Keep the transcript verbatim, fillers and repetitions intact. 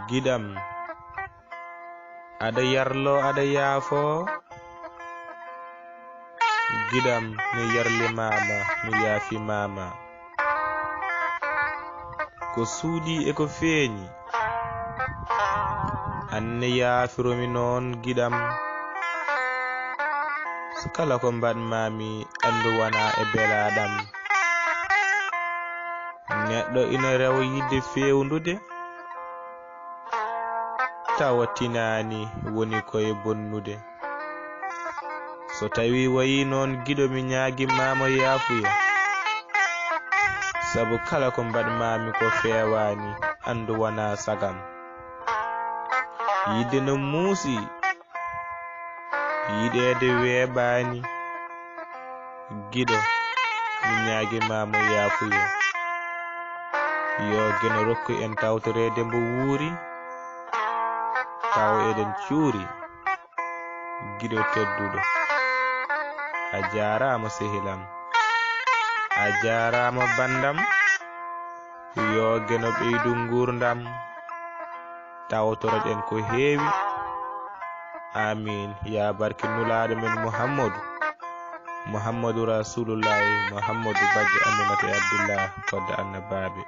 Giɗam, aɗa yarlo, aɗa yaafo? Giɗam, mi yarlimaama, mi yaafimaama. Ko suuɗii e ko feeñi, anne yaafiromi noon, giɗam. So kala ko mbaɗmaami, anndu wonaa e belaaɗam. Neɗɗo ina rewa yiɗde feewndude, tawa tinaani, woni ko e bonnude. So tawii wayii noon, giɗo, mi ñaagimaama yaafuya, sabu kala ko mbaɗmaami ko feewaani, anndu wonaa sagam. Yiɗde no muusi, yiɗeede weeɓaani. Giɗo, mi ñaagimaama yaafuya. Yo Geno rokku en tawtoreede mbo wuuri, tawa eɗen cuuri. Giɗo tedduɗo, a jaaraama sehil am, a jaaraama banndam. Yo Geno ɓeydu nguurndam, tawtoroɗen ko heewi. Aamiin. Yaa barke Nulaaɗo men Muhammadu, Muhammadu Rasuulullaahi, Muhammadu bajjo Aminata e Abdullah, kodda annabaaɓe.